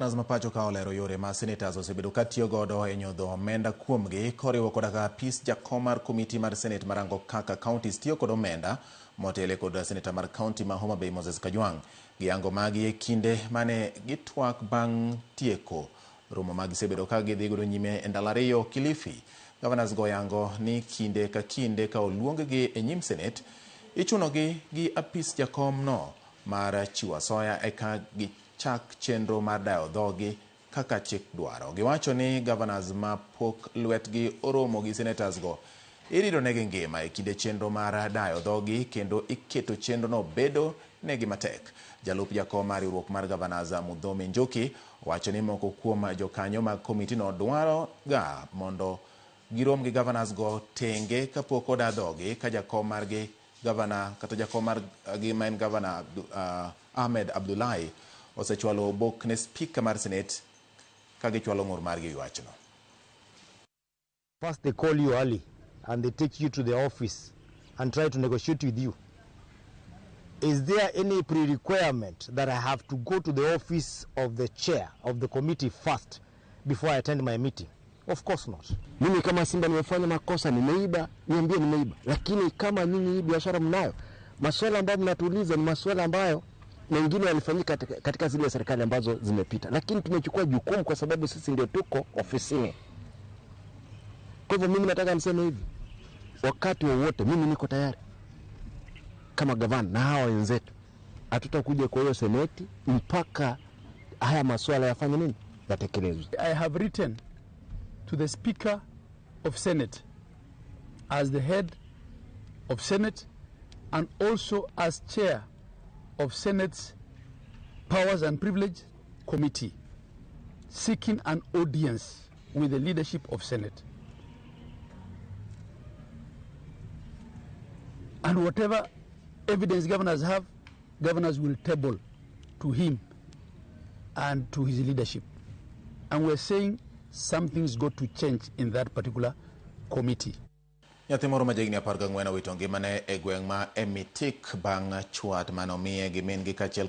Governors ma pacho ka olero yore ma senators osebedo ka tiyo godo e nyodho omenda kuomgi koriwo koda ka apis jakom mar komiti mar senate marango kaka counties tiyo kod omenda motele kod seneta mar county ma Homa Bay Moses Kajwang'. Giyango magi e kinde mane gitwak bang' tieko romo ma gisebedo ka gidhi godo nyime e ndalo ariyo Kilifi. Governors go yango ni kinde ka kinde ka oluong-gi e nyim senate ichunogi gi apis jakom no mar chiwo asoya eka gichak chenro mar dayo dhogi kaka chik dwaro. Giwacho ni governors ma pok lwetgi oromo gi senators go irido negi ngima e kinde chenro mar dayo dhogi kendo iketo chenro no bedo negi matek. Jalup jakom mar riwruok mar governors Muthomi Njuki wacho ni moko kuom jokanyo mag komiti no dwaro ga mondo girom gi governors go tenge kapok oda dhogi ka jakom margi Gavana kata jakom mar gi ma en gavana Ahmed Abdullahi osechwalo obok ne spika mar senate ka gichwalo ng'ur margi e wachno. First they call you early and they take you to the office and try to negotiate with you. Is there any pre-requirement that I have to go to the office of the chair of the committee first before I attend my meeting? Of course not. Mimi kama Simba nimefanya makosa, nimeiba, niambie nimeiba. Lakini kama nyinyi hii biashara mnayo, maswala ambayo mnatuuliza ni maswala ambayo mengine yalifanyika katika zile serikali ambazo zimepita, lakini tumechukua jukumu kwa sababu sisi ndio tuko ofisini. Kwa hivyo mimi nataka niseme hivi, wakati wowote mimi niko tayari kama gavana na hawa wenzetu, hatutakuja kwa hiyo seneti mpaka haya maswala yafanye nini, yatekelezwe. I have written to the Speaker of Senate as the head of Senate and also as chair of Senate's Powers and Privilege Committee, seeking an audience with the leadership of Senate. And whatever evidence governors have, governors will table to him and to his leadership. And we're saying something's got to change in that particular committee. Nyathi moro ma jahigni 14 owito ngimane e gweng' ma Emitik bang' chwat mane omiye gi min gi kaachiel kod